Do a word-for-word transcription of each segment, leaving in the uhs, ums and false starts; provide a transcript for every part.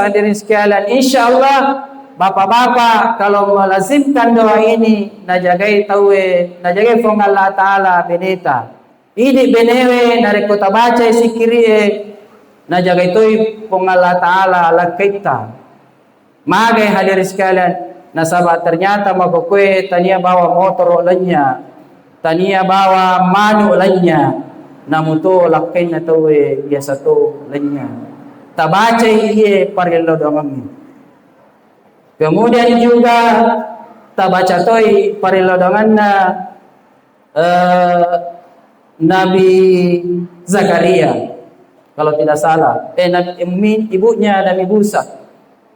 Hadirin sekalian, insya Allah, bapak-bapak kalau melazimkan doa ini, najagai tauwe, najagai Puang Allah Ta'ala beneta. Idi benewe narekko tabacai sikkiri'e, najagai toi Puang Allah Ta'ala lakkaitta. Magai hadirin sekalian, nasaba ternyata makkokkoe tania bawa motoro lenya, tania bawa manu lenya, namuto lakkainna tauwe biasa to lenya. Tabacai iye parellau doangengnge. Kemudian juga tabaca toi parellau doangenna eh, Nabi Zakaria, kalau tidak salah. Eh, Nabi, ummi-, ibunya Nabi Musa.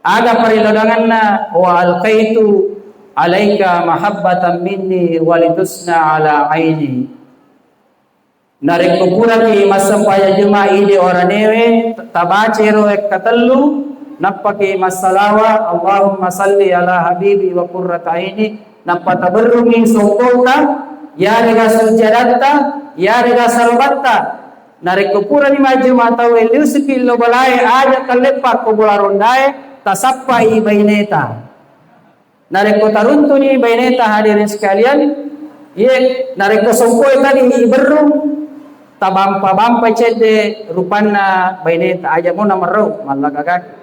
Aga parellau doangenna, "Wa alqaitu alaika mahabbatan minni walitusna ala aini." Narekko puraki massempajang Juma idi oranewe, tabacai ro ekkatellu, nappaki massalawa, "Allahumma salli ala habibi wa qurrata aini," nappa taberrungngi sokkota, yarega sujjadatta, yarega sarobatta. Narekko purani majjuma tauwe liusuki lo bolae, aja talleppa ko bola rondae, tasappai baineta. Narekko taruntuni baineta hadirin sekalian, iye, narekko sokkoe tadi iberrung, tabampa-bampai cedde rupanna baineta, aja mo namerrau, mallagagak.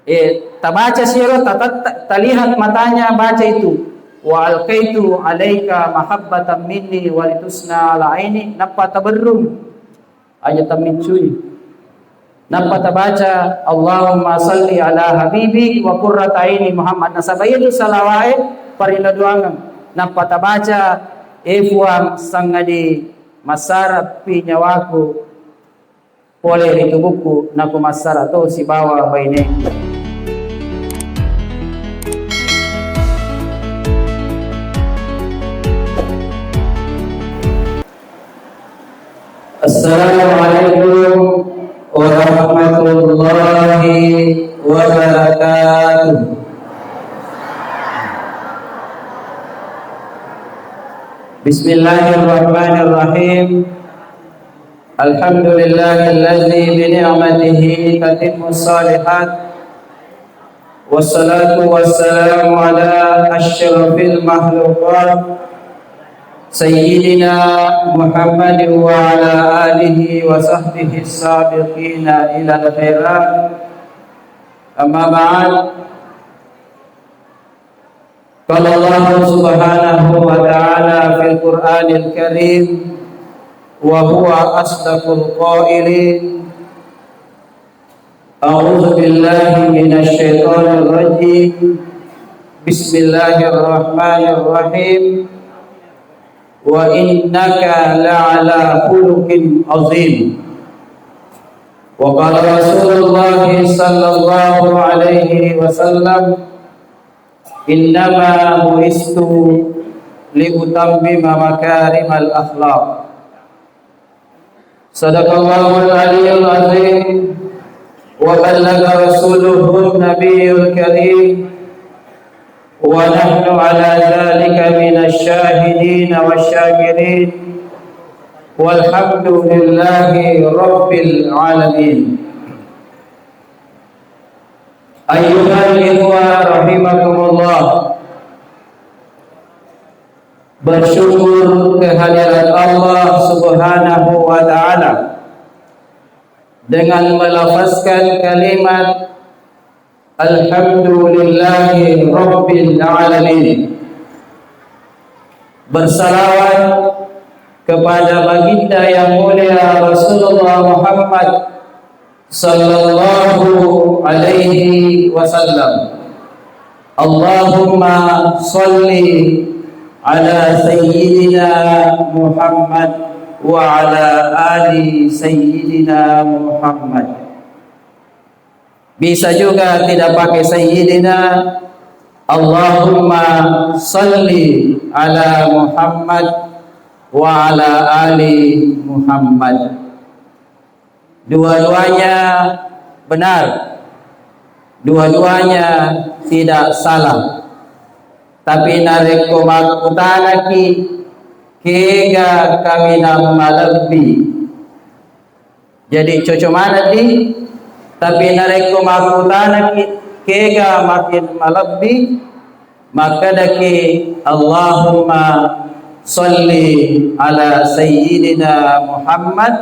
Eh, tabaca siro, tatatta-, talihat matanya baca itu. "Wa alqaitu alaika mahabbatan minni walitusna ala aini," nappa taberrung. Aja tammiccui. Nappa tabaca, "Allahumma salli ala habibi wa qurrata aini Muhammad." Nasaba iyatu salawae parellau doangeng. Nappa tabaca, "E Puang, sangadi massarappi nyawaku pole ri tubukku, nako massara to sibawa baineku." Assalamualaikum warahmatullahi wabarakatuh. Bismillahirrahmanirrahim. Alhamdulillahilladzi bi ni'matihi tatimmus shalihat. Wassalatu wassalamu ala asyrafil makhluqat, Sayyidina Muhammadin wa ala alihi wa sahbihi sabiqina ilal khairat. Amma ba'd. Qala Allahu subhanahu wa ta'ala fil Qur'anil Karim, wa huwa asdaqul qailin, A'udzu billahi minasy syaithanir rajim. Bismillahirrahmanirrahim. Wa innaka la'ala khuluqin azim. Wa qala Rasulullah sallallahu alaihi wasallam, "Innama bu'istu liutammima makarimal akhlaq." Sadaqallahul aliyyul azim wa ballagha rasuluhun nabiyyul karim wa nahnu ala dzalika minasy syahidin wasy syakirin walhamdulillahi rabbil alamin. Ayyuhal ikhwa rahimakumullah. Bersyukur kehadirat Allah Subhanahu wa Ta'ala dengan melafazkan kalimat Alhamdulillahi Rabbil Alamin. Bersalawat kepada baginda yang mulia Rasulullah Muhammad sallallahu alaihi wasallam. Allahumma salli ala Sayyidina Muhammad wa ala ali Sayyidina Muhammad. Bisa juga tidak pakai Sayyidina. Allahumma salli ala Muhammad wa ala ali Muhammad. Dua-duanya benar. Dua-duanya tidak salah. Tapi narekko makkutanaki, kega kaminang malebbi? Jadi, coco maneng di, Tapi narekko makkutanaki kega makin malebbi, makkedaki, "Allahumma salli ala Sayyidina Muhammad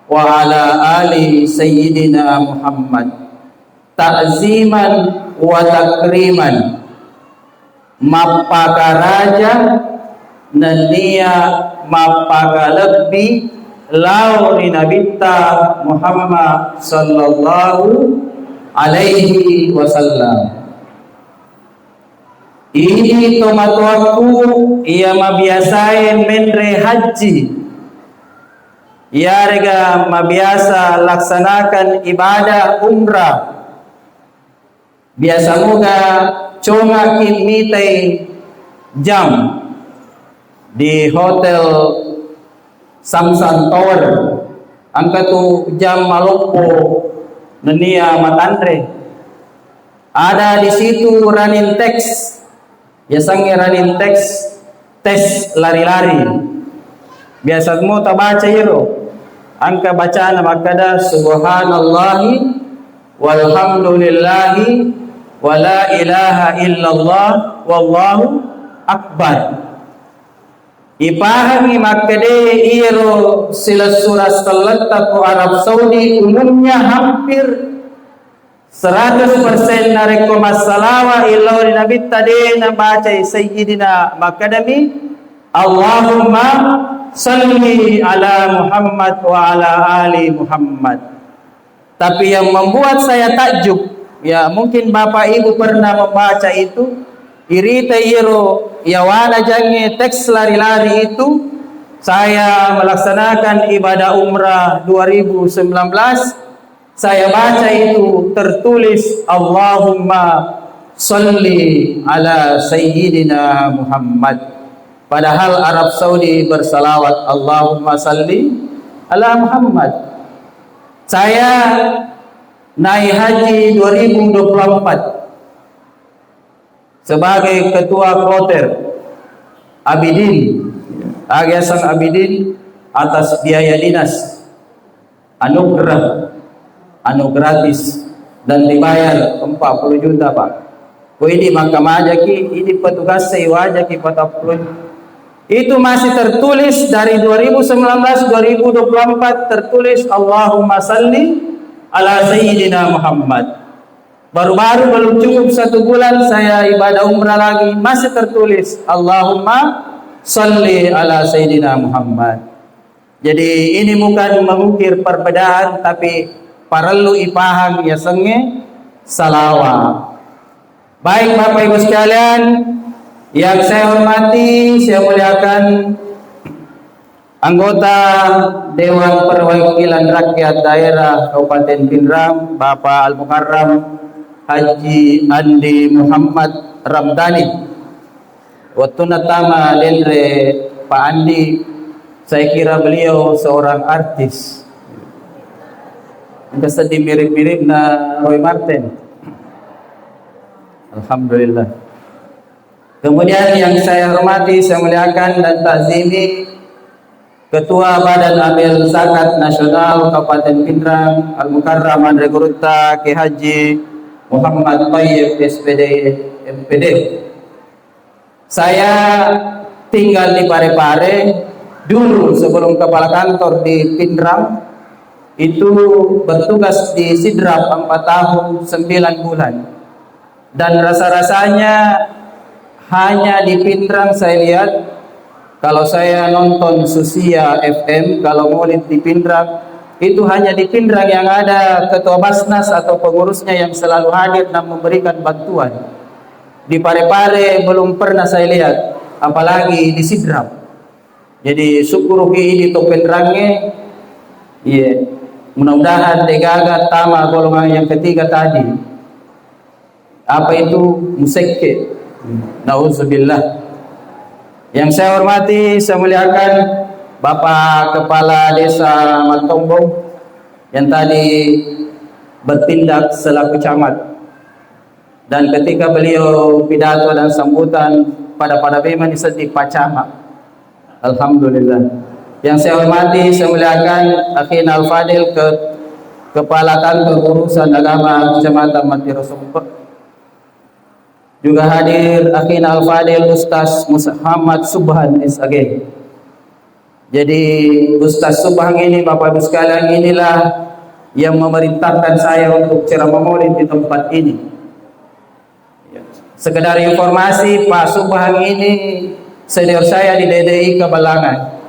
wa ala ali Sayyidina Muhammad, ta'ziman wa takriman." Mappakaraja nennia mappakalebbi lao ri Nabitta Muhammad sallallahu alaihi wasallam. Idi tomatoakku iya mabiasae menre hajji, iyarega mabiasa laksanakan ibadah umrah. Biasa muga congaki mitai jam di Hotel Samsung Tower. Engka tu jam maloppo nennia matanre. Ada di situ running text. Yasengnge running text, tes lari-lari. Biasa mo tabaca iyaro. Engka bacana makkeda, "Subhanallahi walhamdulillahi wala ilaha illallah wallahu akbar." Ipahangi makkeda iyaro silessureng selletta ko Arab Saudi umumnya hampir seratus persen narekko massalawa lao ri Nabitta de nabacai Sayyidina, makkedami, "Allahumma salli ala Muhammad wa ala ali Muhammad." Tapi yang membuat saya takjub, ya mungkin Bapak Ibu pernah membaca itu, irita iyaro yawana jange teks lari-lari itu, saya melaksanakan ibadah umrah dua ribu sembilan belas, saya baca itu tertulis, "Allahumma salli ala Sayyidina Muhammad." Padahal Arab Saudi bersalawat, "Allahumma salli ala Muhammad." Saya naik haji dua ribu dua puluh empat. Sebagai ketua kloter Abidin, Yayasan Abidin, atas biaya dinas, anugerah, anu gratis, dan dibayar empat puluh juta, Pak. Ko idi makkamajaki, idi petugas seiwajaki patappulo. Itu masih tertulis dari dua ribu sembilan belas, dua ribu dua puluh empat tertulis, "Allahumma salli ala Sayyidina Muhammad." Baru-baru belum cukup satu bulan saya ibadah umrah lagi, masih tertulis, "Allahumma salli ala Sayyidina Muhammad." Jadi ini bukan mengukir perbedaan, tapi parellu ipahang yasengnge salawa. Baik Bapak Ibu sekalian, yang saya hormati, saya muliakan, Anggota Dewan Perwakilan Rakyat Daerah Kabupaten Pinrang, Bapak Al-Mukarram Haji Andi Muhammad Ramdhani. Wettunna tama denre Pak Andi, saya kira beliau seorang artis. Engka seddi mirip-miripna Roy Marten. Alhamdulillah. Kemudian yang saya hormati, saya muliakan dan takzimi Ketua Badan Amil Zakat Nasional Kabupaten Pinrang, Al-Mukarram Anre Gurutta Kiai Haji Muhammad Thayyib, S P D, M P D. Saya tinggal di Parepare, dulu sebelum kepala kantor di Pinrang, itu bertugas di Sidrap empat tahun sembilan bulan. Dan rasa-rasanya hanya di Pinrang saya lihat, kalau saya nonton Susia F M, kalau maulid di Pinrang, itu hanya di Pinrang yang ada ketua Basnas atau pengurusnya yang selalu hadir dan memberikan bantuan. Di Parepare belum pernah saya lihat, apalagi di Sidrap. Jadi, sukkuruki idi to Pinrangnge, iya, mudah-mudahan degaga tama golongan yang ketiga tadi. Apa itu? Musekke. Nauzubillah. Yang saya hormati, saya muliakan Bapak Kepala Desa Mattombong yang tadi bertindak selaku camat. Dan ketika beliau pidato dan sambutan, pada-pada memang seddi pacama. Alhamdulillah. Yang saya hormati, saya muliakan Akhina Al-Fadil ke Kepala Kantor Urusan Agama Kecamatan Matiro Sumpek. Juga hadir akhina Al-Fadil Ustaz Muhammad Subhan, S A G. Jadi, Ustaz Subhan ini, Bapak Ibu sekalian, inilah yang memerintahkan saya untuk ceramah maulid di tempat ini. Sekedar informasi, Pak Subhan ini senior saya di D D I Kabalangan.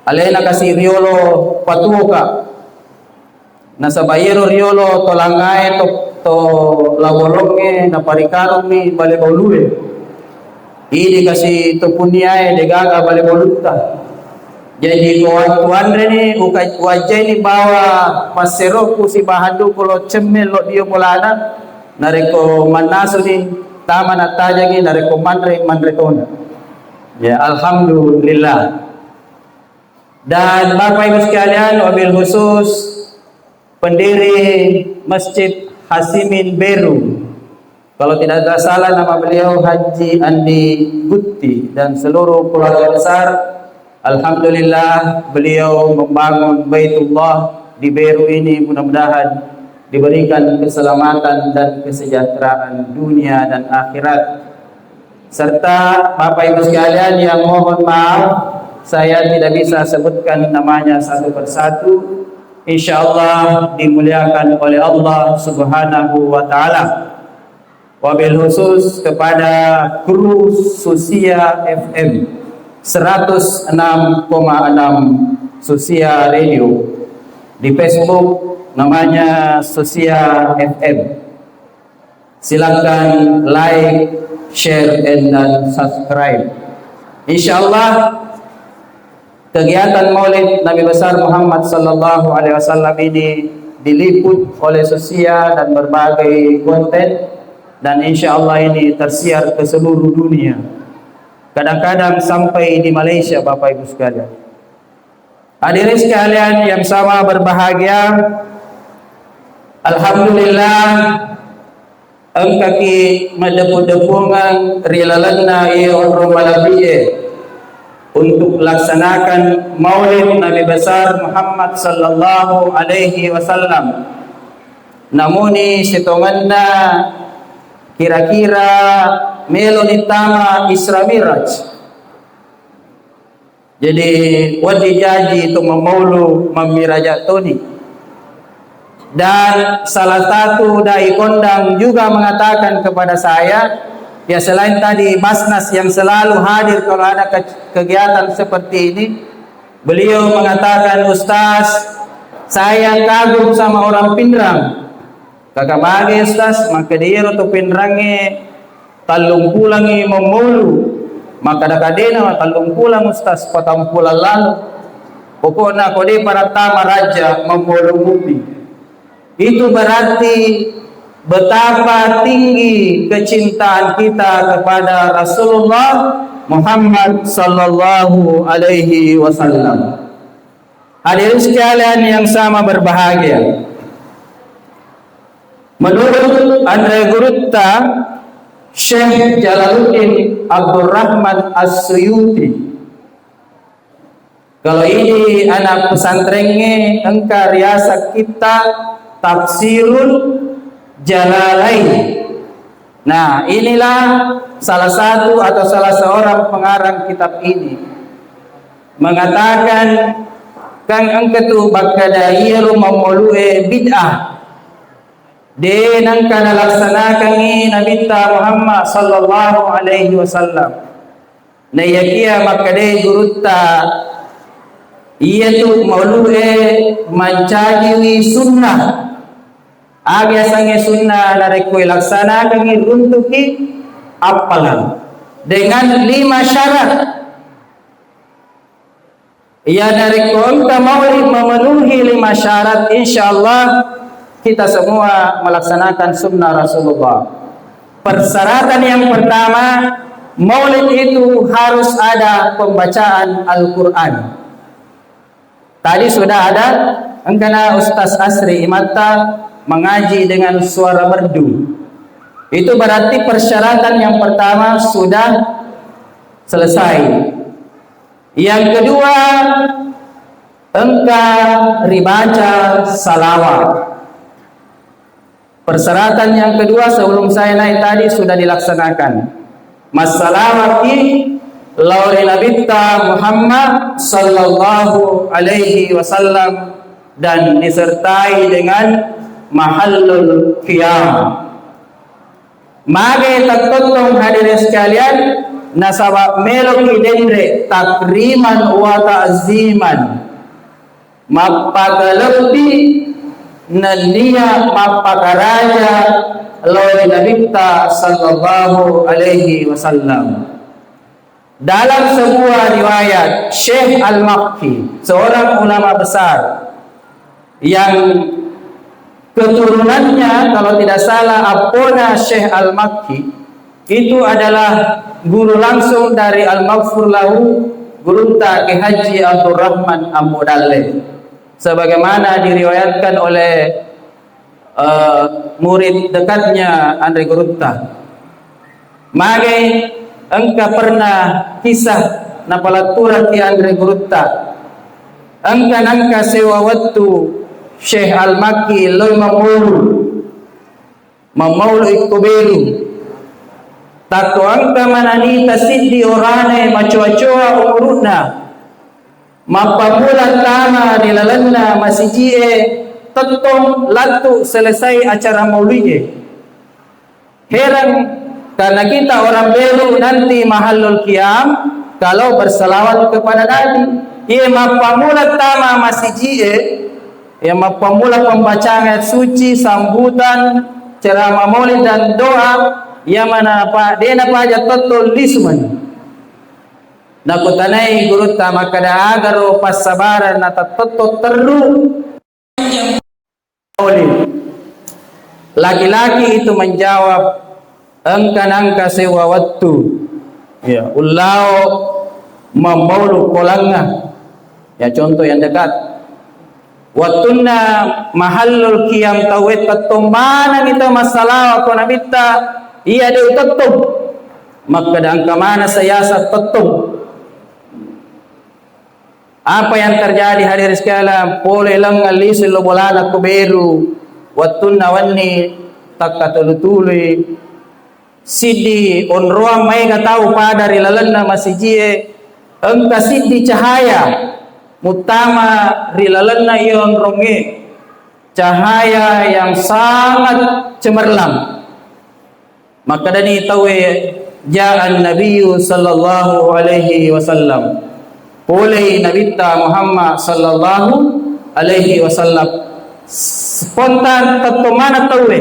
Alena kasi riolo patuoka. Nasaba iyaro riolo to langae to, to labolongnge naparikarunni bale baulue. Idi kasi to punniae degaga bale baulutta. Jaji ko wa-, kuanreni uka-, uwajjaini bawa passeroku sibahanduku lo cemme lo dio bolana. Narekko mannasuni tama nattajangi, narekko manre, manre tona. Ya, alhamdulillah. Dan Bapak Ibu sekalian, wabil khusus pendiri Masjid Hasimin Beru. Kalau tidak salah nama beliau Haji Andi Gutti dan seluruh keluarga besar. Alhamdulillah, beliau membangun Baitullah di Beru ini, mudah-mudahan diberikan keselamatan dan kesejahteraan dunia dan akhirat. Serta Bapak Ibu sekalian yang mohon maaf, saya tidak bisa sebutkan namanya satu persatu. Insya Allah dimuliakan oleh Allah Subhanahu wa Ta'ala. Wabil khusus kepada kru Susia F M seratus enam koma enam Susia Radio, di Facebook namanya Susia F M. Silakan like, share, and dan subscribe. Insya Allah, kegiatan Maulid Nabi Besar Muhammad Sallallahu Alaihi Wasallam ini diliput oleh Susia dan berbagai konten, dan insya Allah ini tersiar ke seluruh dunia. Kadang-kadang sampai di Malaysia, Bapak Ibu sekalian. Hadirin sekalian yang sama berbahagia, alhamdulillah, engkaki maddepu-depungeng ri lalenna iye onrong malebbi'e untuk laksanakan Maulid Nabi Besar Muhammad Sallallahu Alaihi Wasallam. Namuni sitongenna kira-kira melo nittama Isra Miraj. Jadi, wedding jaji tu mammaulu mammiraja toni. Dan salah satu dai kondang juga mengatakan kepada saya, ya, selain tadi Basnas yang selalu hadir kalau ada ke-, kegiatan seperti ini, beliau mengatakan, "Ustaz, saya kagum sama orang Pinrang." Kaka magi, Ustaz? Makkeda, iyaro to Pinrangnge tallung pulangngi mammaulu. Makkada-kadena, tallung pulang, Ustaz, patang pulang lalo. Pokokna ko de parattama raja mammaulu mupi. Itu berarti betapa tinggi kecintaan kita kepada Rasulullah Muhammad sallallahu alaihi wasallam. Hadirin sekalian yang sama berbahagia, menurut anre gurutta Syekh Jalaluddin Abdurrahman As-Suyuti, kalau ini anak pesantrennya engka riaseng kitta Tafsirul Jalalain. Nah, inilah salah satu atau salah seorang pengarang kitab ini. Mengatakan, kan engka tu makkeda iyaro mammaulue bid'ah. De nengka nalaksanakangngi Nabitta Muhammad sallallahu alaihi wasallam. Naiyakia makkedai gurutta, iyatu maulue mancajiwi sunnah. Aga yasengnge sunnah? Narekko ilaksanakangngi runtuki appalang dengan lima syarat. Iya, narekko engka maulid memenuhi lima syarat, insya Allah kita semua melaksanakan sunnah Rasulullah. Persyaratan yang pertama, maulid itu harus ada pembacaan Al-Quran. Tadi sudah ada, engkana Ustaz Asri Imatta mengaji dengan suara merdu. Itu berarti persyaratan yang pertama sudah selesai. Yang kedua, Engka ribaca salawat. Persyaratan yang kedua sebelum saya naik tadi sudah dilaksanakan. Massalawatki lao ri Nabitta Muhammad sallallahu alaihi wasallam dan disertai dengan mahallul qiyam. Mage tattottong hadirin sekalian, nasaba meloki denre takriman wa ta'ziman. Mappakalebbi nennia mappakaraja lao ri Nabitta sallallahu alaihi wasallam. Dalam sebuah riwayat, Syekh Al-Makki, seorang ulama besar yang keturunannya, kalau tidak salah, appona Syekh Al-Makki, itu adalah guru langsung dari Al-Maghfur Lahu, gurutta Kiai Haji Abdurrahman Ambo Dalle. Sebagaimana diriwayatkan oleh, eh, murid dekatnya Anre Gurutta. Mage engka pernah kisah napalettureng ki Anre Gurutta. Engka nangka sewa wettu Syekh Al-Makki loi mammaulu. Mammaulu ikko beru. Takko engka mananita siddi orane macoa-coa umuru'na, mappamula tama ri lalenna masiji'e, tettong lattu selesai acara maului'e. Heran, karena kita orang beru nanti mahallul qiyam kalau berselawat kepada Nabi. Iye mappamula tama masiji'e, iya mappamula pembacaan ayat suci, sambutan, ceramah maulid dan doa, iya mana pa, dena paja tettong lisu mani. Nakutanai gurutta makkeda, agaro passabareng natattetto terru. Laki-laki itu menjawab, engka nangka sewa wettu, ya, ullao mammaulu kolangnga. Ya, contoh yang dekat. Wettunna mahallul qiyam tauwe tettong manenni tau massalawa ko Nabitta, iya de utettong. Makkeda engka maneng sayasa tettong. Apa yang terjadi hadirin sekalian? Pole lengnga lisu lo bolana ko beru. Wettunna wenni takkatulu-tului. Siddi onroang maega tau pada ri lalenna masijie, engka siddi cahaya muttama ri lalenna iya onrongnge, cahaya yang sangat cemerlang. Makkedani tauwe, "Ja'an Nabiyyu sallallahu alaihi wasallam." Polei Nabitta Muhammad sallallahu alaihi wasallam. Spontan tettong maneng tauwe.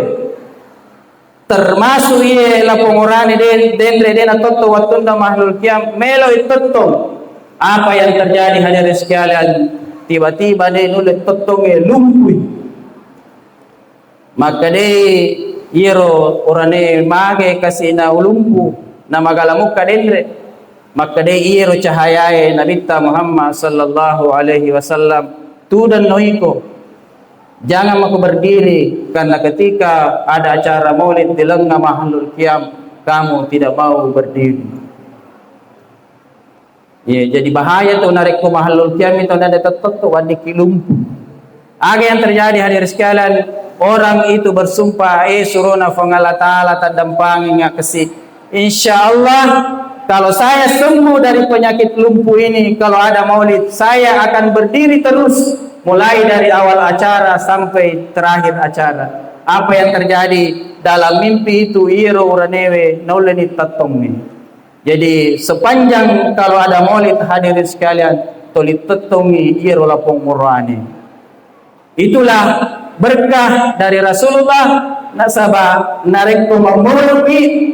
Termasuk iye lapong orane de-, denre de natotto wettunna mahlul qiyam, meloi tettong. Apa yang terjadi hadirin sekalian? Tiba-tiba de nulle tettongnge lumpui. Makkedai iyero orane, mage kasina ulumpu, namagalamukka denre. Makkedai iyero cahayae Nabitta Muhammad sallallahu alaihi wasallam, tudanno iko. Jangan mako berdiri, karena ketika ada acara maulid di lenga mahallul qiyam, kamu tidak mau berdiri. Iya, jadi bahaya tu narekko mahallul qiyam itu nada tettetto waddikki lumpu. Aga yang terjadi hadirin sekalian, orang itu bersumpah, eh, surona Puang Allah Ta'ala taddampangi ngakesi. Insya Allah, kalau saya sembuh dari penyakit lumpuh ini, kalau ada maulid, saya akan berdiri terus, mulai dari awal acara sampai terakhir acara. Apa yang terjadi dalam mimpi itu, iyero uranewe, naulleni tettongngi. Jadi, sepanjang kalau ada maulid hadirin sekalian, tuli tettongngi iyero lapong murane. Itulah berkah dari Rasulullah, nasaba narekko mammuruki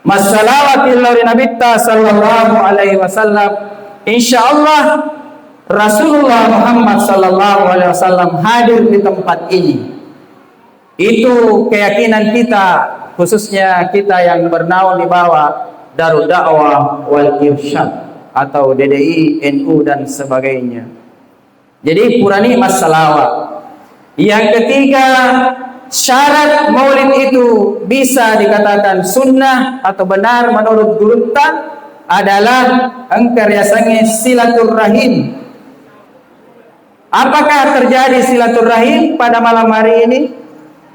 massalawati lao ri Nabitta sallallahu alaihi wasallam, insya Allah Rasulullah Muhammad sallallahu alaihi wasallam hadir di tempat ini. Itu keyakinan kita, khususnya kita yang bernaung di bawah Darud Da'wah wal Irsyad atau D D I, N U, dan sebagainya. Jadi, purani massalawat. Yang ketiga, syarat maulid itu bisa dikatakan sunnah atau benar menurut gurutta adalah engka riasengnge silaturrahim. Apakah terjadi silaturahim pada malam hari ini?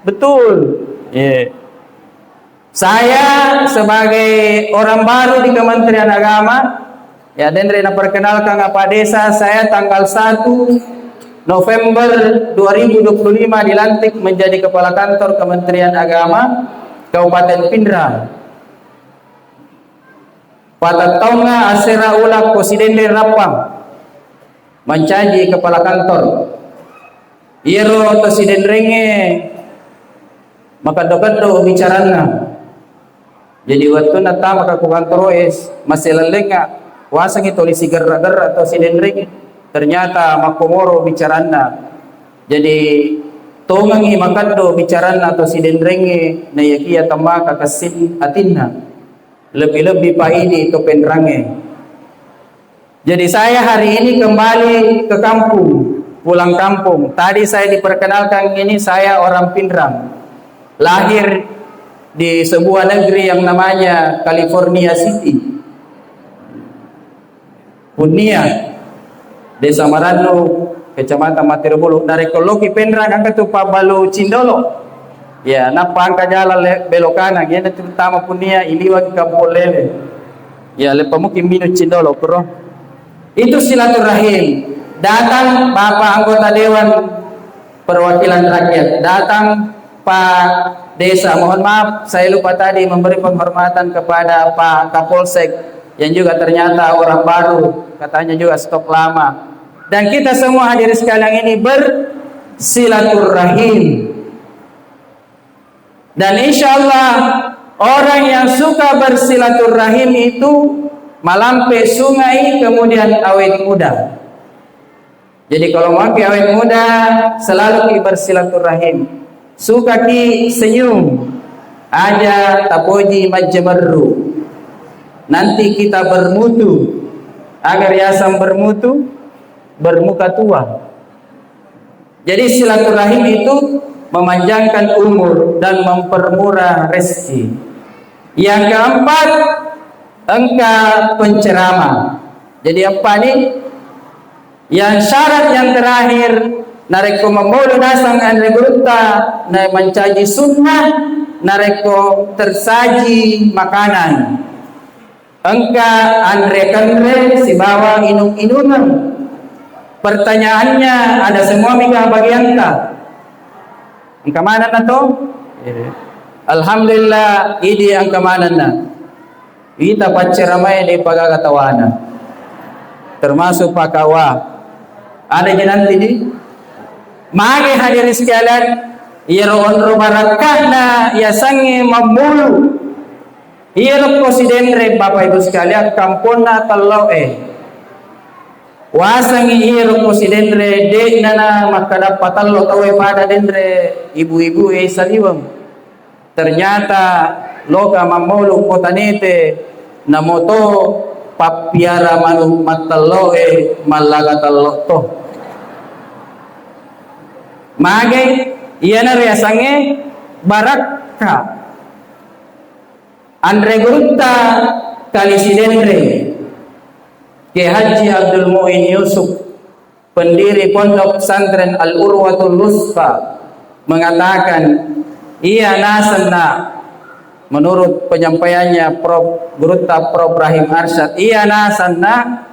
Betul. Iya. Saya sebagai orang baru di Kementerian Agama, ya, denre naperkenalkan Apa Desa, saya tanggal satu November dua ribu dua puluh lima dilantik menjadi Kepala Kantor Kementerian Agama Kabupaten Pinrang. Patattaungnga asera ulak ko Sidenreng Rappang mancaji kepala kantor. Iyaro to Sidenrengnge makeddo-keddo bicaranna. Jadi wettunna tama ka ko kantoroe, maselellengnga, wasengngi toli sigerra-gerra to Sidenrengnge. Ternyata makkomoro bicaranna. Jadi tongengngi makeddo bicaranna to Sidenrengnge, naiyakiya temmaka kessin atinna. Lebbi-lebbi pa idi to Penrangnge. Jadi saya hari ini kembali ke kampung, pulang kampung. Tadi saya diperkenalkan ini saya orang Pinrang. Lahir di sebuah negeri yang namanya California City. Punnia, Desa Marannu, Kecamatan Matirobulu. Narekko loki Penrang, engka tu pabbalu cindolo. Ya, nappa engka jalan le-, belok kanan. Iyana terutama Punnia, iliwang Kampung Lele. Ya, leppa muki minung cindolo, bro. Itu silaturahim. Datang Bapak anggota Dewan Perwakilan Rakyat, datang Pak Desa. Mohon maaf, saya lupa tadi memberi penghormatan kepada Pak Kapolsek yang juga ternyata orang baru, katanya juga stok lama. Dan kita semua hadirin sekalian ini bersilaturahim. Dan insya Allah orang yang suka bersilaturahim itu malampe sungai, kemudian awet muda. Jadi kalau maki awet muda, selalu ki bersilaturahim. Suka ki senyum, aja tapoji majjemerru. Nanti kita bermutu, agar yasang bermutu, bermuka tua. Jadi silaturahim itu memanjangkan umur dan mempermurah rezeki. Yang keempat, engka penceramah. Jadi apa ni? Yang syarat yang terakhir, narekko mammaulu nasang anre gurutta, na mancaji sunnah, narekko tersaji makanan. Engka anre-kanre sibawa inung-inungeng. Pertanyaannya, ada semua mika bagianta? Engka manenna to? Iya. Alhamdulillah, idi engka manenna. Ita pacceramae de pagaga tawana. Termasuk pakawa. Ada je nanti di? Mage hadirin sekalian, iyaro onro barakka'na yasengnge mammulu. Iyaro ko Sidenreng, Bapak Ibu sekalian, kamponna tello'e. Wasengngi iyaro ko Sidenreng, de'na na makkadappa tello tauwe pada denre ibu-ibu e saliweng. Ternyata loka mammolu ko Tanete, namoto pappiara manu mattello'e mallaga tello to. Mage, iyana riasengnge barakka. Anre gurutta Kali Sidenreng, Kiai Haji Abdul Muin Yusuf, pendiri Pondok Pesantren Al Urwatul Wusqa, mengatakan, iya nasenna, menurut penyampaiannya Prof Gurutta Prof Rahim Arsyad, iya nasenna,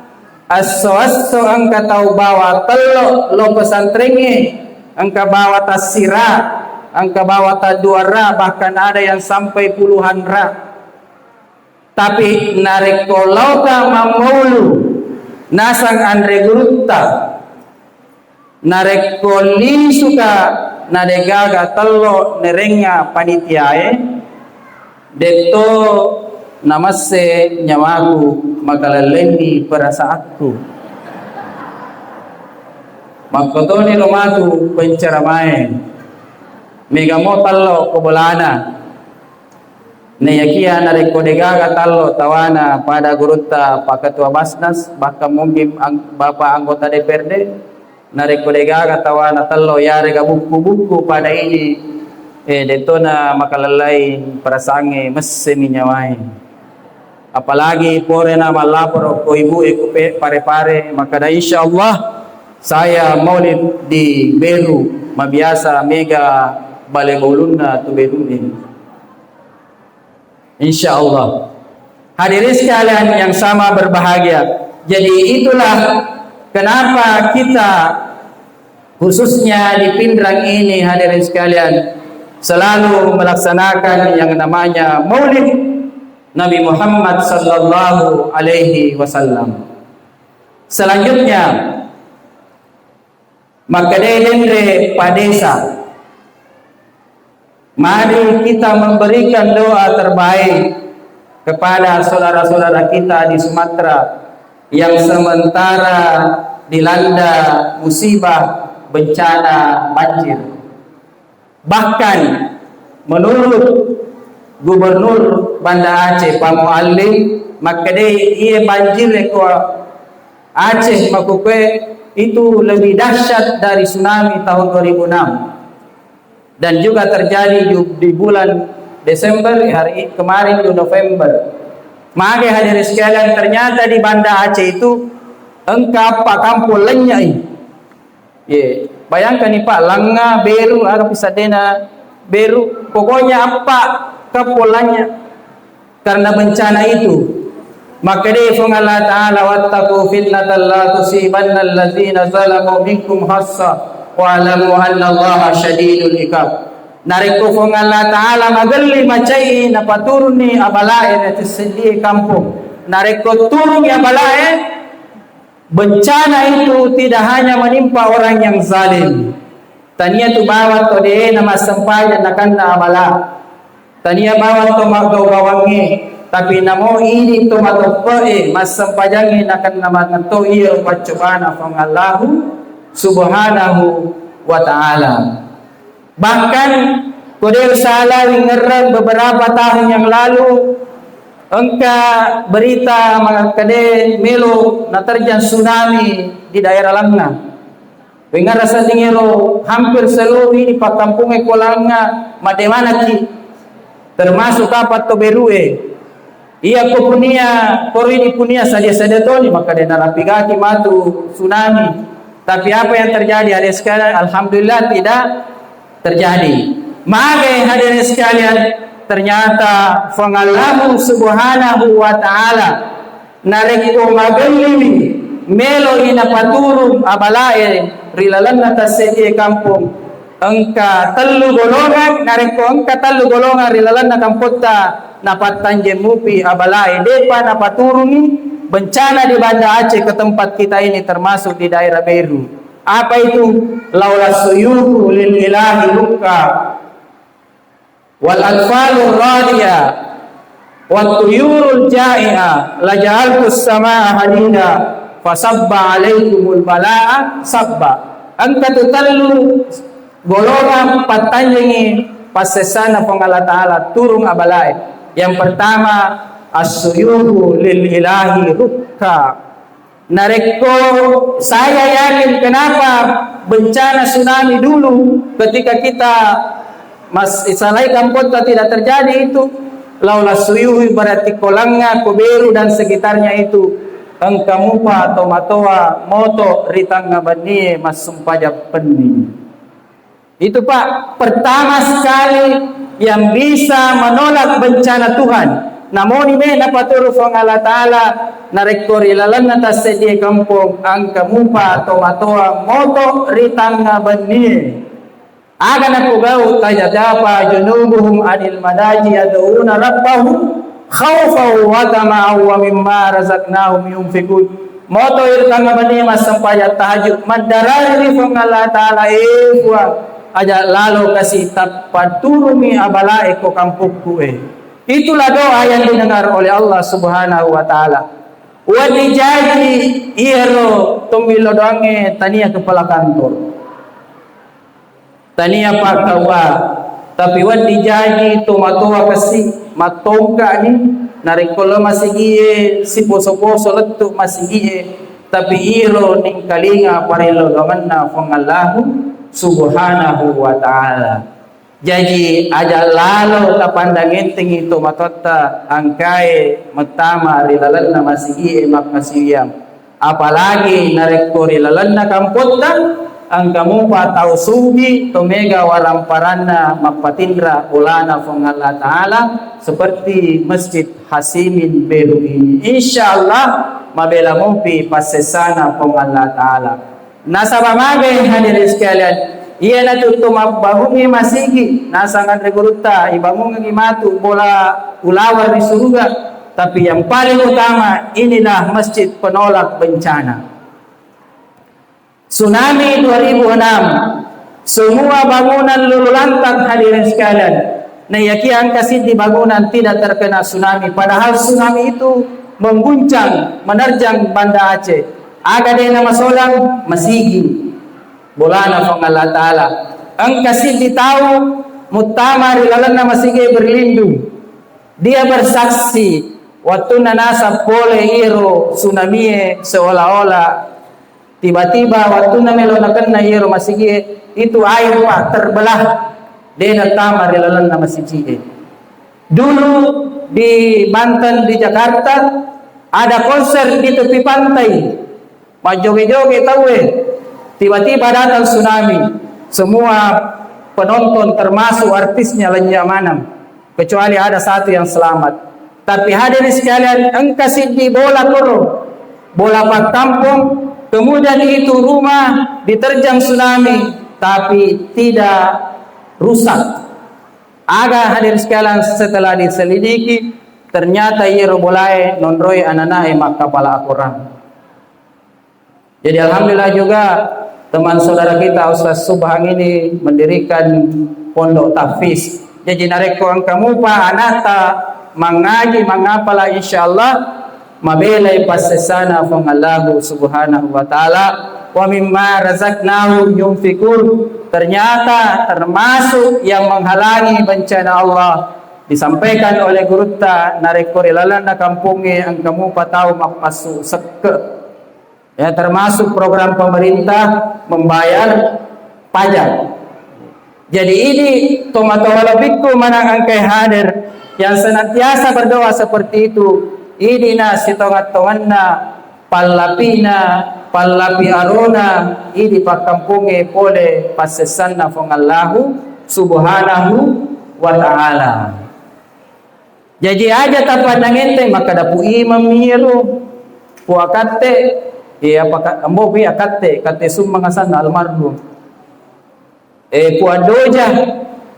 esso-esso engka tau bawa tello lao pesantrengnge, engka bawa tassira, engka bawa tadduarra, bahkan ada yang sampai puluhan ra. Tapi narekko laoka mammaulu nasang anre gurutta, narekko lisuka nadegaga tello nerengnga panitiae, detto namasse nyawaku, makalallenni perasaanku. Makkotoni ro matu penceramae, megamo tello ko bolana. Naiyakiya narekko degaga tallo tawana pada gurutta Pak Ketua Basnas, bahkan mungkin ang-, Bapak anggota D P R D, narekko degaga tawana tello yarega bukku-bukku pada ini, eh, detona makalellai perasaangnge, messemi nyawae. Apalagi porena mallaporo ko ibu e ku pe-, pare-pare, makkada insyaallah Saya maulid di Beru, mabiasa mega bale baulunna tu Beru ini. Insya Allah. Hadirin sekalian yang sama berbahagia. Jadi itulah kenapa kita khususnya di Pinrang ini, hadirin sekalian, selalu melaksanakan yang namanya Maulid Nabi Muhammad sallallahu alaihi wasallam. Selanjutnya, makkedai denre padesa, mari kita memberikan doa terbaik kepada saudara-saudara kita di Sumatera yang sementara dilanda musibah bencana banjir. Bahkan menurut Gubernur Banda Aceh, Pak Muallim, makkedai iye banjir ko Aceh makkukue itu lebih dahsyat dari tsunami tahun dua ribu enam. Dan juga terjadi ju-, di bulan Desember, hari kemarin di November. Mage hadirin sekalian, ternyata di Banda Aceh itu engka apa kampung lennyai. Ye, bayangkan nih Pak, Langa, Beru, aga pisadena Beru, pokoknya apa kampung lennya karena bencana itu. Makkedai Fuang Allah Ta'ala, "Wattaqu fitnatan la tusibanna allazina zalamu minkum khassa, wa'lamu annallaha syadidul iqab." Narekko Fuang Allah Ta'ala magelli macai napaturunni abalae na seddie kampung. Narekko turungi abalae, bencana itu tidak hanya menimpa orang yang zalim. Tania tu bawang to de na massempajang nakenna abala. Tania bawang to maggau-gawangnge, tapi namo idi to matoppe'e massempajangnge nakenna manetto iya paccobana Fuang Allahu Subhanahu wa Ta'ala. Bahkan, ko de usala wingerrang beberapa tahun yang lalu, engka berita makkeda melo naterjang tsunami di daerah Langnga. Wingerrang sedding ero hampir seluruh idi pakkampungnge ko Langnga madde manekki, termasuk kapang to Berue. Iya ko punia, koro idi punia sadia-sadia toni, makkeda narapigaki matu tsunami. Tapi apa yang terjadi, hadirin sekalian? Alhamdulillah tidak terjadi. Mage hadirin sekalian, ternyata Fuang Allahu Subhanahu wa Ta'ala narekko magelliwi meloi napaturung abalae ri lalenna tasseddie kampung, engka tellu golongang, narekko engka tellu golongang ri lalenna kampotta, napattanjeng mupi abalae, depa napaturungi bencana di Banda Aceh ke tempat kita ini, termasuk di daerah Beru. Apa itu? Laula suyuhu lil ilahi rukka, wal atfalur radiya, wat tuyurul ja'i'a, la ja'altus samaa hadida, fasabba alaikumul balaa sabba. Engka tu tellu golongang pattanjengi passessana Fuang Allah Ta'ala turung abalae. Yang pertama, as-suyuhu lil ilahi rukka. Narekko saya yakin kenapa bencana tsunami dulu ketika kita mas-, salai kampotta tidak terjadi itu, laula suyuhi berarti ko Langnga, ko Beru dan sekitarnya itu, engka mupa tomatoa moto ri tangnga bennie massumpajang penni. Itu, Pak, pertama sekali yang bisa menolak bencana Tuhan. Namoni me napaturu Fuang Allah Ta'ala, narekko ri lalenna tasseddie kampong, engka mupa tomatoa moto ri tangnga bennie. Aga napogau? Tajajafa junubuhum anil madaji yad'una rabbahum khaufan wa tama'an wa mimma razaqnahum yunfiqun. Moto ri tangnga bennie massempajang tahajud, maddarari ri Fuang Allah Ta'ala, e Fuang, aja lalo kasi tappaturungi abalae ko kampokku e. Itulah doa yang didengar oleh Allah Subhanahu wa Ta'ala. Wedding jaji iyaro tommi lo doangnge tania kepala kantor. Tania pakkaua, tapi wedding jaji tomatoa kasi, mattongkani, narekko lo masigie, siposo-poso lettu masigie, tapi iro ningkalinga parello doangenna Fuang Allahu Subhanahu wa Ta'ala. Jaji, aja lalo tapandang entengi tomatoatta angkae mettama ri lalenna masigie makkasiwiang. Apalagi narekko ri lalenna kampotta, engka mupa tau sugi, to mega waramparanna mappatinra bolana Fuang Allah Ta'ala, seperti Masjid Hasimin Beru ini. Insya Allah, mabela mopi passessana Fuang Allah Ta'ala. Nasaba magai hadirin sekalian, iyanatu to mabbangungi masigi, nasang anre gurutta, ibangungi matu bola ulaweng ri suruga, tapi yang paling utama inilah masjid penolak bencana. Tsunami dua ribu enam, semua bangunan luluh lantak hadirin sekalian. Naiyakia engka siddi bangunan tidak terkena tsunami, padahal tsunami itu mengguncang, menerjang Banda Aceh. Aga de' namasolang? Masigi. Bolana Fuang Allah Ta'ala. Engka siddi tau muttama ri lalenna masigi berlindung. Dia bersaksi, wattunna nasab pole iyaro tsunamie, seolah-olah tiba-tiba wattunna melo nakenna iyaro masigie, itu air, Pak, terbelah, de' nattama ri lalenna masigie. Dulu di Banten, di Jakarta, ada konser di tepi pantai. Majjoge-joge tauwe. Tiba-tiba datang tsunami. Semua penonton termasuk artisnya lenyap maneng. Kecuali ada satu yang selamat. Tapi hadirin sekalian, engka siddi bola koro. Bola pakkampong, kemudian itu rumah diterjang tsunami, tapi tidak rusak. Aga hadirin sekalian, setelah diselidiki, ternyata iyaro bolae nonroi ananae makkapala akorang. Jadi alhamdulillah juga teman saudara kita Ustaz Subhang ini mendirikan pondok tahfiz. Jadi narekko engka mupa anata mangaji, mangapala, insyaallah mabelai passessana Fuang Allahu Subhanahu wa Ta'ala. Wa mimma razaqnahum yunfikun. Ternyata termasuk yang menghalangi bencana Allah disampaikan oleh gurutta, narekko ri lalenna kampongnge engka mupa tau mappasu sekke. Ya, termasuk program pemerintah membayar pajak. Jadi idi tomatoa lebikku manang engkai hadir yang senantiasa berdoa seperti itu, idi na sitonga-tonganna pallapina, pallapi arona idi pakkampongnge pole passessanna Fuang Allahu Subhanahu wa Ta'ala. Jaji aja tappa nangente makkada Pu Imam iyaro, Pu Akatte, iya paka-, ambo Pu Akatte, Katte Summang asanna almarhum. Eh, Pu Addoja,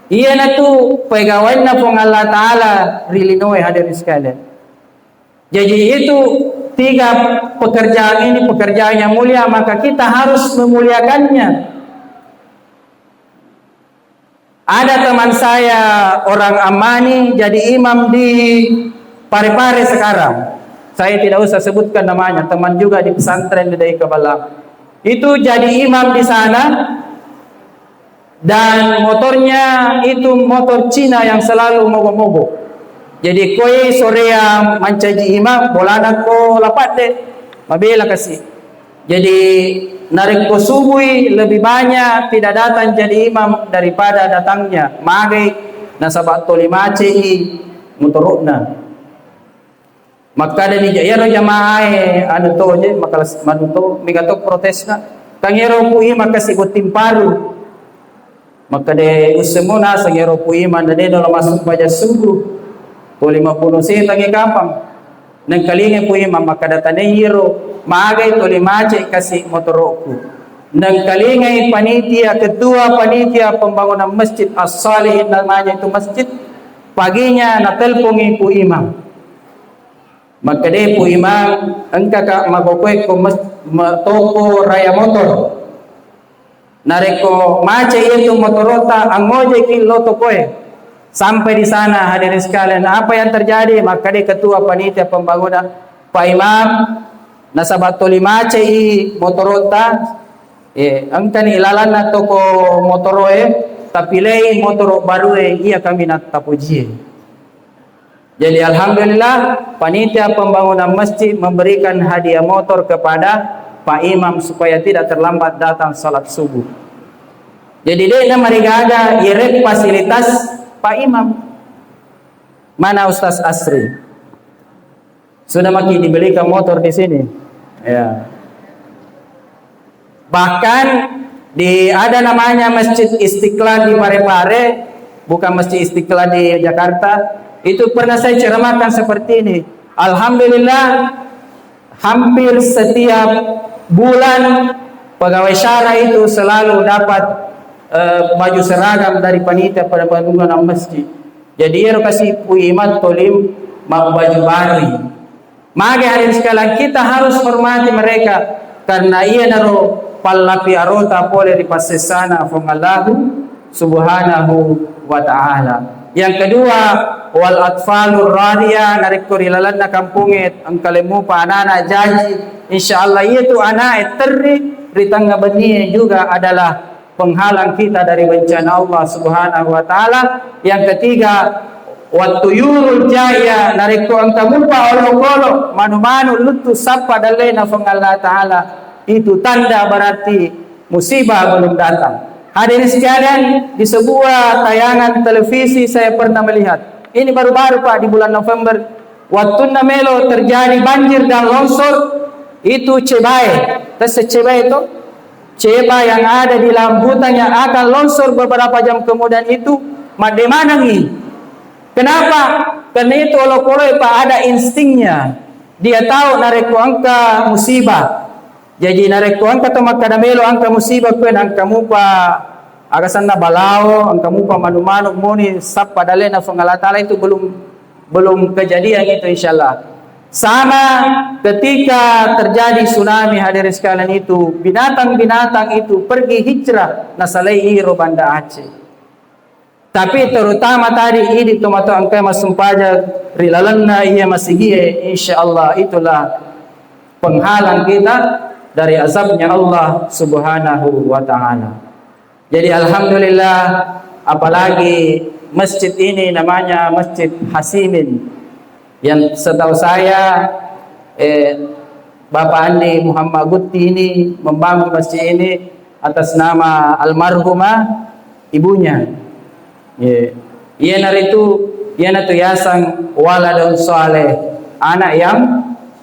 iyanatu pegawainna Puang Allah Ta'ala ri linoe, hadirin sekalian. Jadi itu tiga pekerjaan ini pekerjaan yang mulia, maka kita harus memuliakannya. Ada teman saya orang Amani jadi imam di Parepare sekarang. Saya tidak usah sebutkan namanya, teman juga di pesantren di Dae Kabalang. Itu jadi imam di sana dan motornya itu motor Cina yang selalu mogok-mogok. Jadi koi sorea mancaji imam, bolana ko lapadde, mabela kasi. Jadi, narekko subui lebih banyak tidak datang jadi imam daripada datangnya. Magai nasaba toli macei motoro'na. Makkadani ja, iyaro jamaae anu to je, makalas manu to, mega to protesna. Kan iyaro Pu Imang kasi botting paru. Makkeda, "Ussemo naseng ero Pu Imang, na de nalo massumpajang subuh. Pole mabbuno setangngi kapang." Nengkalingai Pu Imang makkeda, "Tanai ero, magai toli macet kasi motoro'ku." Nengkalingai panitia, ketua panitia pembangunan masjid As-Salihin namanya itu masjid, paginya natelpongi Pu Imang. Makkeda, "Pu Imang, engkaka makokoe ko mes-, ma-, toko raya motor. Narekko macet iyatu motorota, angngojeki lo tokoe." Sampai di sana, hadirin sekalian, apa yang terjadi? Makkeda ketua panitia pembangunan, "Pak Imam, nasaba toli macet i motorota, eh, engkani ilalanna toko motoroe, tapilei motoro barue, iya kami nattapojie." Jadi alhamdulillah, panitia pembangunan masjid memberikan hadiah motor kepada Pak Imam supaya tidak terlambat datang salat subuh. Jadi de namarigaga irek fasilitas Pak Imam. Mana Ustaz Asri? Sudah maki dibelikan motor di sini. Ya. Bahkan di, ada namanya Masjid Istiqlal di Parepare, bukan Masjid Istiqlal di Jakarta, itu pernah saya ceramahkan seperti ini. Alhamdulillah, hampir setiap bulan pegawai syara itu selalu dapat, eh, baju seragam dari panitia pada bangunan masjid. Jadi, ero kasi pui mattolim mabbaju bari. Mage, hadirin sekalian, kita harus hormati mereka karena iyanaro pallapi arota pole ri passessana Puang Allahu Subhanahu wa Ta'ala. Yang kedua, wal atfalur radia, narekko ri lalenna kampongnge engka lemupa anak-anak jaji, insya Allah iyatu anak e terri ri tengnga bennie juga adalah penghalang kita dari bencana Allah Subhanahu wa Ta'ala. Yang ketiga, wattuyurul jaiya, narekko engka mupa olokolo, manu-manu luttu sappa dallena Puang Allah Ta'ala, itu tanda berarti musibah belum datang. Hadirin sekalian, di sebuah tayangan televisi saya pernah melihat. Ini baru-baru, Pak, di bulan November. Wattunna melo terjadi banjir dan longsor, itu cebae. Tesse cebae to? Ceba yang ada di dalam hutan yang akan longsor beberapa jam kemudian itu madde manengi. Kenapa? Karena itu olokoloe, Pak, ada instingnya. Dia tahu narekko engka musibah. Jaji narekko engka to makkada melo engka musibah, kue engka mupa aga sanna balao, engka mupa manu-manu moni sappa dalena Puang Allah Ta'ala, itu belum, belum kejadian itu, insyaallah. Sama ketika terjadi tsunami, hadirin sekalian, itu binatang-binatang itu pergi hijrah nasalai iro Banda Aceh. Tapi terutama tadi idi tomatoa engka massumpajang ri lalenna iya masigie, insyaallah itulah penghalang kita dari azabnya Allah Subhanahu wa Ta'ala. Jadi, alhamdulillah, apalagi masjid ini namanya Masjid Hasimin, yang setahu saya, eh, Bapak Andi Muhammad Gutti ini membangun masjid ini atas nama almarhumah ibunya. Ye. Iyanaritu, iyanatu yaseng waladun saleh, anak yang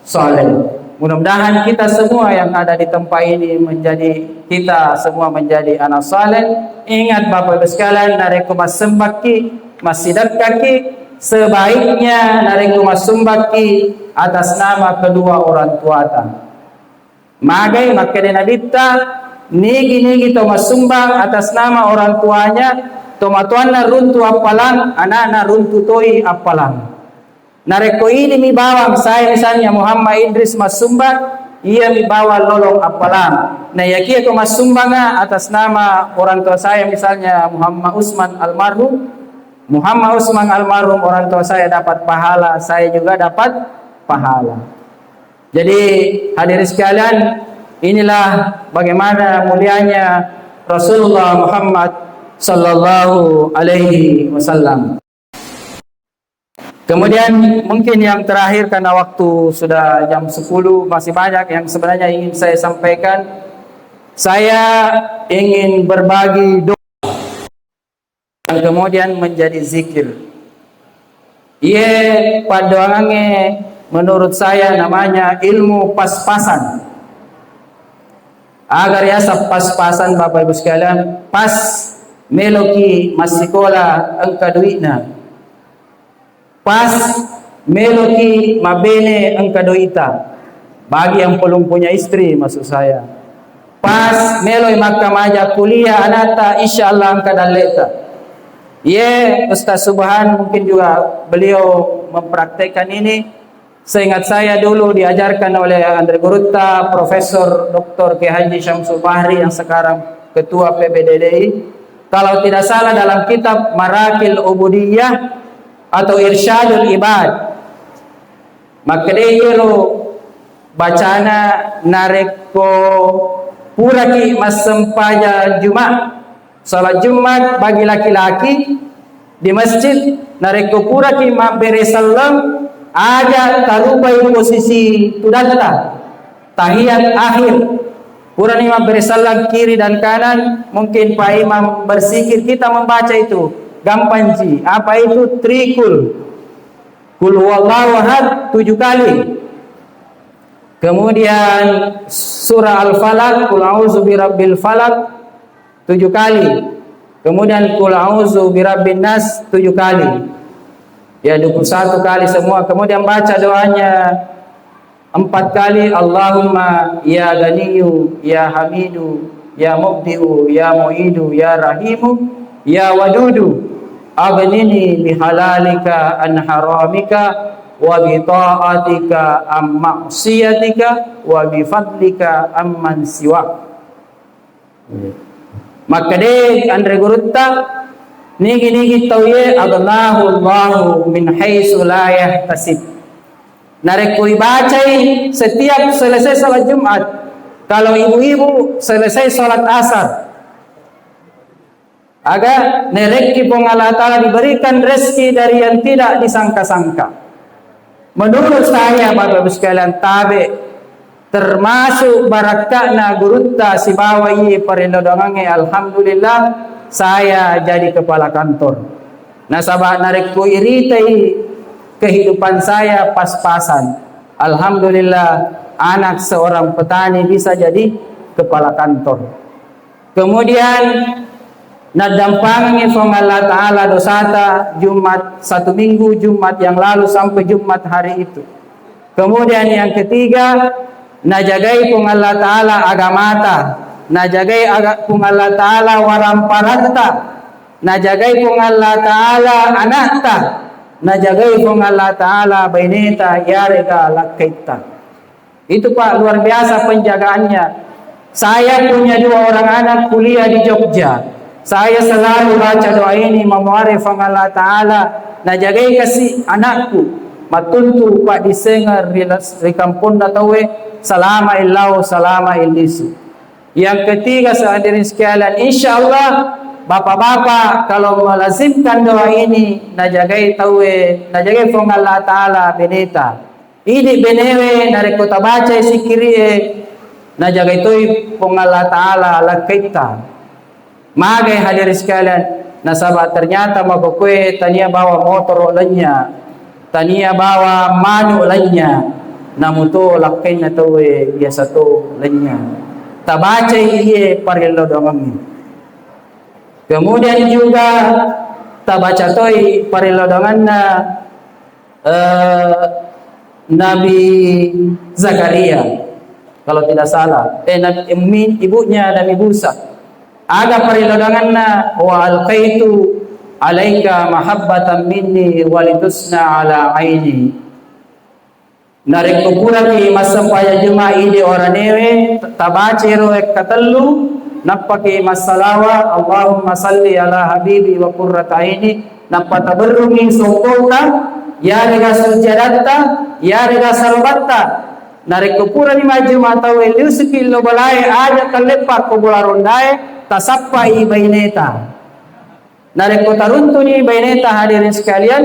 saleh. Mudah-mudahan kita semua yang ada di tempat ini menjadi, kita semua menjadi anak saleh. Ingat, Bapak Ibu sekalian, narekko massembakki, massidekkaki, sebaiknya narekko massembakki atas nama kedua orang tuata. Magai makkeda Nabitta, nigi-nigi to massumbang atas nama orang tuanya, tomatoanna runtu appalang, anakna runtu toi appalang. Narekko ini mi bawang, saya misalnya Muhammad Idris massumbang, iya mi bawang lolong appalang. Nah, yakia ko massumbanga atas nama orang tua saya, misalnya Muhammad Usman almarhum, Muhammad Usman almarhum, orang tua saya dapat pahala, saya juga dapat pahala. Jadi, hadirin sekalian, inilah bagaimana mulianya Rasulullah Muhammad sallallahu alaihi wasallam. Kemudian, mungkin yang terakhir, karena waktu sudah jam sepuluh, masih banyak yang sebenarnya ingin saya sampaikan. Saya ingin berbagi doa yang kemudian menjadi zikir. Iye paddoangangnge menurut saya namanya ilmu pas-pasan. Aga riaseng pas-pasan, Bapak Ibu sekalian, pas meloki massikola engka duitna. Pas meloki mabbene engka doita. Bagi yang belum punya istri, maksud saya. Pas meloi makkamaja kuliah anatta, insya Allah engka dalleta. Ye, Ustaz Subhan mungkin juga beliau mempraktekkan ini. Seingat saya dulu diajarkan oleh Andre Gurutta, Profesor Doktor Kiai Haji Syamsul Bahri yang sekarang Ketua P B D D I. Kalau tidak salah dalam kitab Marakil Ubudiyah atau Irsyadul Ibad. Makkedai ero bacana narekko puraki massempajang Juma', salat Jumat bagi laki-laki di masjid, narekko puraki mabbere selleng, aja tarupai posisi tudatta. Tahiyat akhir. Purani mabbere selleng kiri dan kanan, mungkin Pak Imam berzikir, kita membaca itu. Gampang ji. Apa itu? Trikul. Kul huwallahu ahad tujuh kali. Kemudian surah Al-Falaq, Qul a'udzu birabbil falaq, tujuh kali. Kemudian Qul a'udzu birabbin nas tujuh kali. Ya, dua puluh satu kali semua. Kemudian baca doanya empat kali, Allahumma ya Ganiyyu, ya Hamiddu, ya Mubdi'u, ya Mu'idu, ya Rahimu, ya Wadudu, aghnini bihalalika an haramika, wa bita'atika an ma'siyatika, wa bifadlika amman siwak. Makkeda anre gurutta, nigi-nigi tauwe aghnahu Allahu min haitsu la yahtasib. Narekko ibacai setiap selesai salat Jumat, kalau ibu-ibu selesai salat Asar, aga nerekki Puang Allah Ta'ala diberikan rezeki dari yang tidak disangka-sangka. Menurut saya, Bapak Ibu sekalian, tabe termasuk barakka'na gurutta sibawa iye parellau doangengnge, alhamdulillah, saya jadi kepala kantor. Nasaba narekko iritai kehidupan saya pas-pasan. Alhamdulillah, anak seorang petani bisa jadi kepala kantor. Kemudian naddampangengngi Puang Allah Ta'ala dosata Jumat satu minggu, Jumat yang lalu sampai Jumat hari itu. Kemudian yang ketiga, najagai Puang Allah Ta'ala agamata, najagai aga-, Puang Allah Ta'ala waramparatta, najagai Puang Allah Ta'ala anakta, najagai Puang Allah Ta'ala baineta yarega lakkaitta. Itu, Pak, luar biasa penjagaannya. Saya punya dua orang anak kuliah di Jogja. Saya selalu baca doa ini, mamuare Puang Allah Ta'ala, najagai kasi anakku. Mattuntu, Pak, disengeng ri, ri kamponna tauwe, salama illau, salama illisu. Yang ketiga, hadirin sekalian, insya Allah, bapak-bapak kalau melazimkan doa ini, najagai tauwe, najagai Puang Allah Ta'ala beneta. Idi benewe narekko tabacai sikkiri'e, najagai toi Puang Allah Ta'ala lakkaitta. Magai hadirin sekalian, nasaba ternyata makkokkoe tania bawa motoro lenya, tania bawa manu lenya, namuto lakkainna tauwe biasa to lenya. Tabacai iye parellau doangengnge. Kemudian juga tabaca toi parellau doangenna eh, Nabi Zakaria, kalau tidak salah. Eh, Nabi, mi-, ibunya Nabi Musa. Aga parellau doangenna, wa alqaitu alaika mahabbatan minni walitusna ala aini. Narekko puraki massempajang Jumat idi oranewe, tabaca ero wekka tellu, nappaki massalawa, Allahumma salli ala habibi wa qurrata aini, nappa taberrungngi sokkota, yarega sujjadatta, yarega sarobatta. Narekko purani majjuma tauwe liusuki lo bolae, aja kalleppa ko bola rondae, tasappai baineta. Narekko taruntuni baineta, hadirin sekalian,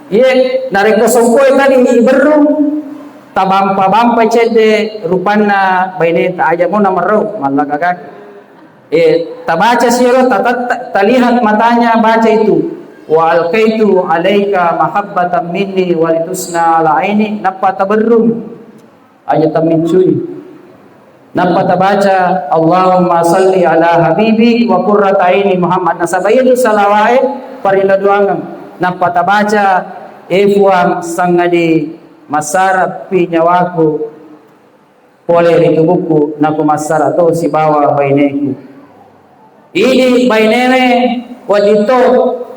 ye, narekko sokkoi tadi iberrung, tabampa-bampa cedde rupanna baineta, aja mo namerrau, mallagagaki. Eh, tabaca siro, ta-, ta-, ta-, talihat matanya baca itu. Wa alqaitu alaika mahabbatan minni walitusna ala aini, nappa taberrung. Aja tammiccui. Nappa tabaca, Allahumma salli ala habibi wa qurrata aini Muhammad. Nasaba iya tu salawae parellau doangeng. Nappa tabaca, e Fuang, sangadi massarappi nyawaku pole ri tubukku, nako massara to sibawa baineku. Idi bainewe wedding to,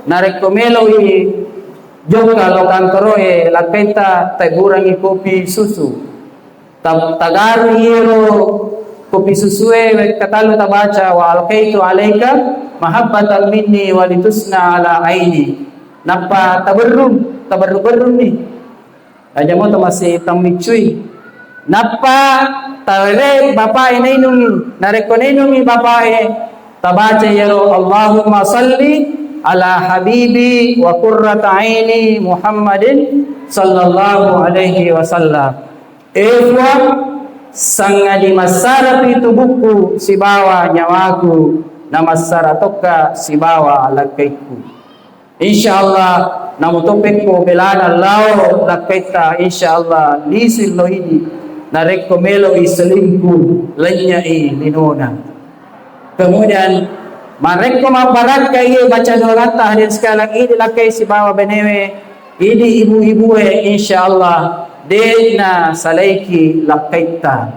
narekko meloi jokka lo kantoroe, lakkaitta tagurangi kopi susu. Ta-, tagarui iyero kopi susue wekka tallu, tabaca, wa alqaitu alaika mahabbatan minni walitusna ala aini. Nappa taberrung, taberru-berrunni. Aja moto masih tammiccui. Nappa tawere bapae nainungi. Narekko nainungi bapae, tabaca iyaro, Allahumma salli ala habibi wa qurrata aini Muhammadin sallallahu alaihi wasallam. E Puang, sangadi massarapi tubukku sibawa nyawaku, namassara tokka sibawa lakkaikku. Insya Allah, namutoppekko belana lao lakkaitta, insya Allah, lisu lo idi. Narekko melo'i selingkuh, lenynya'i linona. Kemudian, marekko mabbarakka iye baca dolatta, hadirin sekalian, idi lakkai sibawa benewe, idi ibu-ibue, insyaallah, de'na salaiki lakkaitta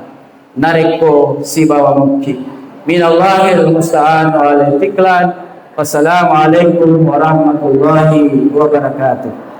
narekko sibawa mukki. Minallahil musta'an wa alaihi tiklan. Wassalamualaikum warahmatullahi wabarakatuh.